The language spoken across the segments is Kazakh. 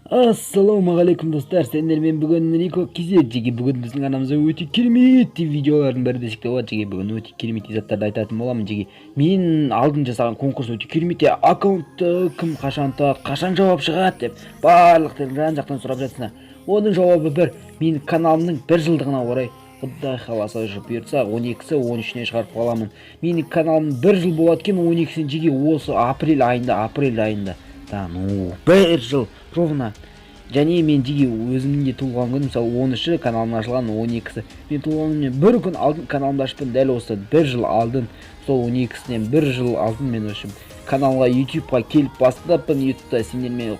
Ассалаумағалейкум, достар! Сендермен бүгін Рико KZ. Жеге, бүгін біздің арнамызда өте керемет видеолардың бірі десек те болады. Жеге, бүгін өте керемет заттарды айтатын боламын. Жеге, мен алдын жасаған конкурс өте керемет. Аккаунтты кім қашан ұтады, қашан жауап шығады деп барлықтарың жан жақтан сұрап жатсыңдар. Оның жауабы бір: менің каналымның бір жылдығына орай, құдай қаласа, уже бұйыртса, 12-сі, 13-іне шығарып қаламын. Менің каналым бір жыл болады екен 12-сіне, жеге, осы апрель айында, апрель айында да, ну, бір жыл ровно. Және мен, жеге, өзімнің де туылған күнім, мысалы, 13-і, каналым ашылған 12-сі. Мен туылған күнімнен бір күн алдын каналымды ашыппын, дәл осы бір жыл алдын. Сол 12-сінен бір жыл алдын мен, в общем, каналға, Ютубқа келіп бастаппын. Ютубта сендермен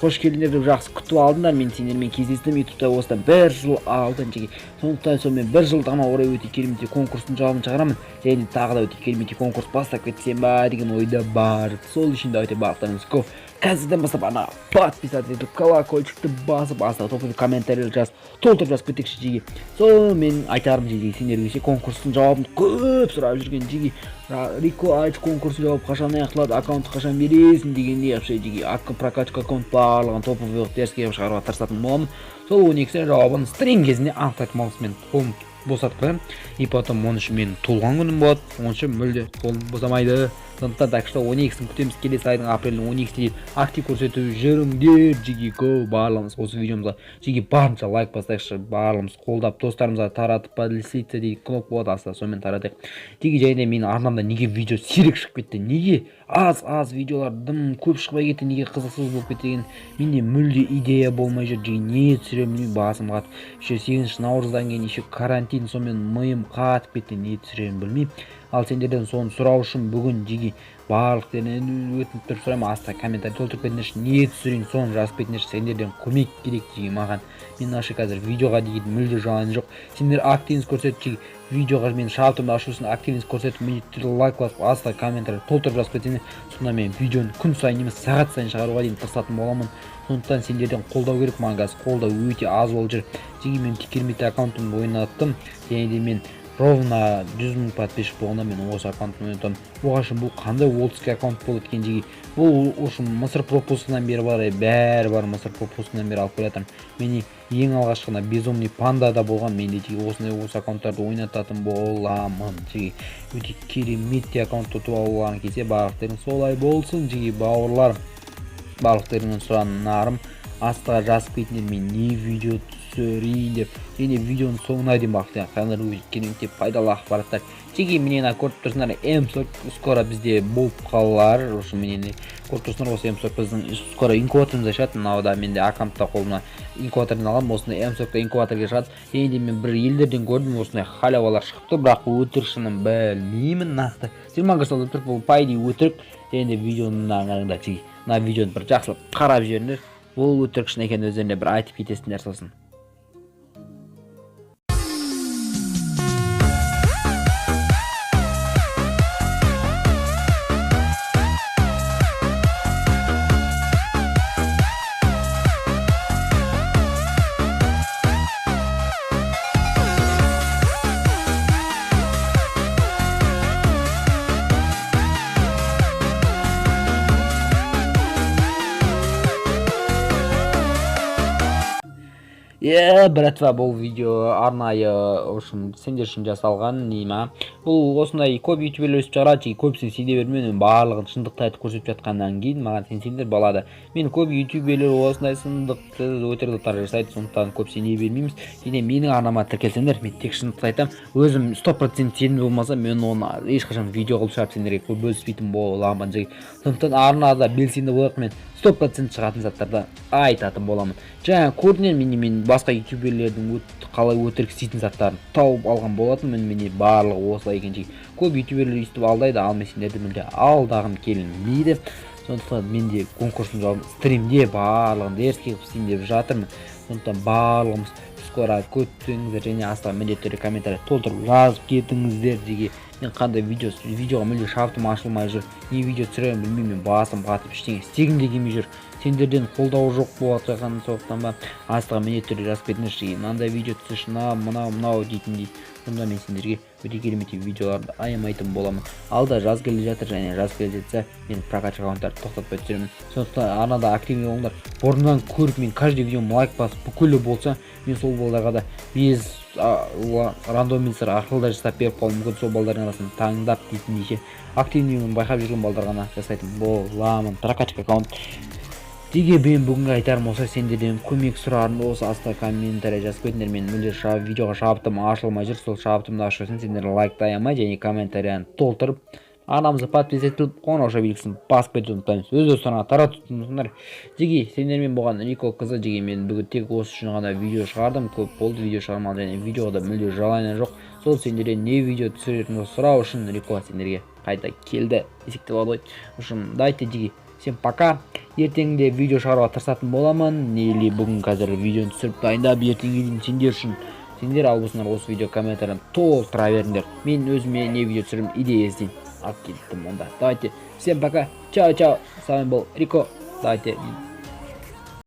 қош келдіңдер деп жақсы күтіп алдыңдар. Мен сендермен кездестім Ютубта осыдан бір жыл алдын, жеге. Сондықтан сонымен бір жылдығыма орай өте керемет конкурстың жауабын шығарамын және тағы да өте керемет конкурс бастап кетсем ба деген ойда бар. Сол үшін давайте, барлықтарыңыз го, қазірден бастап ана подписаться етіп, колокольчикті басып, астына топ комментарийлер жазып, толтырып жазып кетейікші, жеге. Сол менің айтарым, жеге, сендерге ше. Конкурстың жауабын көп сұрап жүрген, жеге. «Рико, айтшы, конкурстың жауабы қашан аяқталады, аккаунтты қашан бересің?» дегендей вообще, жеге. Прокачка аккаунт барлығын топовый қылып, дерзкий қылып шығаруға тырысатын боламын. Сол 12-сі жауабын стрим кезінде анықтайтын боламыз. Мен қолым босатып қоямын, и потом 13-і менің туылған күнім болады, 13-і мүлде қолым босамайды. Сондықтан, так что, 12-сін күтеміз, келесі айдың, апрельдің 12-сіне дейін актив көрсетіп жүріңдер, жеге. Го, барлығымыз осы видеомызға, жеге, барынша лайк басайықшы, барлығымыз қолдап, достарымызға таратып, «поделиться» деген кнопка болады астында, сонымен таратайық, жеге. Және де менің арнамда неге видео сирек шығып кетті, неге аз аз видеолар дым көп шықпай кетті, неге қызықсыз болып кетті деген менде мүлде идея болмай жүр, жеге. Не түсіремін білмей, басым қатып, еще 8 наурыздан кейін еще карантин, сонымен миым қатып кетті, не түсіремін білмей. Ал сендерден соны сұрау үшін бүгін, жеге, барлықтарынан өтініп тұрып сұраймын: астына комментарий толтырып кетіңдерші, не түсірейін, соны жазып кетіңдерші. Сендерден көмек керек, жеге, маған. Мен вообще қазір видеоға деген мүлде желание жоқ. Сендер активность көрсетіп, жеге, видеоға менің шартымды ашу үшін активность көрсетіп, міндетті түрде лайк басып, астына комментарий толтырып жазып кетсеңдер, сонда мен видеоны күн сайын емес, сағат сайын шығаруға дейін тырысатын боламын. Сондықтан сендерден қолдау керек маған, қазір қолдау өте аз болып жүр, жеге. Мен керемет аккаунтымды ойнаттым және де мен ровно 100 000 подписчик болғанда мен осы аккаунтты ойнатамын. Оған үшін бұл қандай олдский аккаунт болады екен, жеге? Бұл үшін Мысыр пропускынан бері бар, бәрі бар, Мысыр пропускынан бері алып келе жатырмын. Міне, ең алғашқы мына безумный панда да болған менде, жеге. Осындай осы аккаунттарды ойнататын боламын, жеге. Өте керемет те аккаунт ұтып алуларың келсе, барлықтарың солай болсын, жеге. Бауырларым, барлықтарыңнан сұранарым: астыға жазып кетіңдер, мен не видео түсірейін деп. Және видеоның соңына дейін барлықтарың қараңдар, өте керемет пайдалы ақпараттар, жеге. Міне, мына көріп тұрсыңдар, М40 скоро бізде болып қалар. Осы, міне, көріп тұрсыңдар, осы М40 біздің скоро инкубаторымызда шығады. Мынау да менде аккаунтта, қолыма инкубатордан аламын, осындай М40 инкубаторға шығады. Және де мен бір елдерден көрдім, осындай халявалар шығыпты, бірақ бұл өтірік шынын білмеймін нақты. 20 кристалл деп тұр, бұл, по идее, өтірік. Және де видеоны мына қараңдар, жеге, мына видеоны бір жақсылап қарап жіберіңдер, бұл өтірік шын екенін өздеріне бір айтып кетесіңдер сосын. Е, братва, бұл видео арнайы үшін, сендер үшін жасалған ма? Бұл осындай көп ютуберлер өсіп шығарады, жеке, көбісіне сене бермей. Мен барлығын шындықты айтып көрсетіп жатқаннан кейін маған сенсеңдер болады. Мен көп ютуберлер осындай сындықты, өтірік заттар жасайды, сондықтан көп сене бермейміз. Және менің арнама тіркелсеңдер, мен тек шындықты айтамын. Өзім 100% сенімді болмаса, мен оны ешқашан видео қылып шығарып, сендерге көп бөліспейтін боламын, жеке. Сондықтан арнада белсенді болайық, мен 100% шығатын заттарды айтатын боламын. Жаңа көрдіңдер, мен басқа ютуберлердің қалай өтірік істейтін заттарын тауып алған болатынмын. Міне, барлығы осылай екен, жеке. Көп ютуберлер өйстіп алдайды, ал мен сендерді мүлде алдағым келмейді. Сондықтан мен де конкурстың жауабын стримде барлығын дерзкий қылып істейін деп жатырмын. Сондықтан барлығымыз скоро күтіңіздер және астына міндетті түрде комментарий толтырып жазып кетіңіздер, жеке. Мен қандай видео, видеоға мүлде шабытым ашылмай жүр, не видео түсіремін білмеймін. Мен басым қатып, ештеңе істегім де келмей жүр. Сендерден қолдау жоқ болып жатқан сондықтан ба, астыға міндетті түрде жазып кетіңдерші, мынандай видео түсірші, мынау, мынау, мынау дейтіндей. Сонда мен сендерге өте керемет видеоларды аямайтын боламын. Алда жаз келе жатыр, және жаз келе жатса, мен прокачка аккаунттарды тоқтатпай түсіремін. Сондықтан арнада активный болыңдар. Бұрыннан көріп, мен каждый видеома лайк басып, бүкілі болса, мен сол балдарға да без рандомизатор арқылы да жасап беріп қалуым мүмкін. Сол балдардың арасынан таңдап дейтіндей ше, активный байқап жүрген балдар ғана жасайтын боламын прокачка аккаунт. Деге мен бүгінгі айтарым осы. Сендерден көмек сұрарым осы: астына комментарий жазып кетіңдер. Мен мүлде видеоға шабытым ашылмай жүр. Сол шабытымды ашу үшін сендер лайкты аямай және комментарияны толтырып, арнамызға подписаться етіп, қоңырауша белгісін басып кетуді ұмытпаймыз, өз достарыңа таратып ұмытыңдар. Жеге, сендермен болған Рико кз. Жеге, мен бүгін тек осы үшін ғана видео шығардым. Көп болды видео шығармағалы және видеоға да мүлде желание жоқ. Сол сендерден не видео түсіретінімді сұрау үшін Рико сендерге қайта келді десек те болады ғой. В общем, давайте, жеге, всем пока. Ертең де видео шығаруға тырысатын боламын, или бүгін қазір видеоны түсіріп, дайындап, ертеңге дейін сендер үшін. Сендер ал болсыңдар, осы видео комментарияны толтыра беріңдер, мен өзіме не видео түсіремін, идея іздеймін. Алып кеттім онда. Давайте, всем пока, чао, чао, с вами был Рико. Давайте.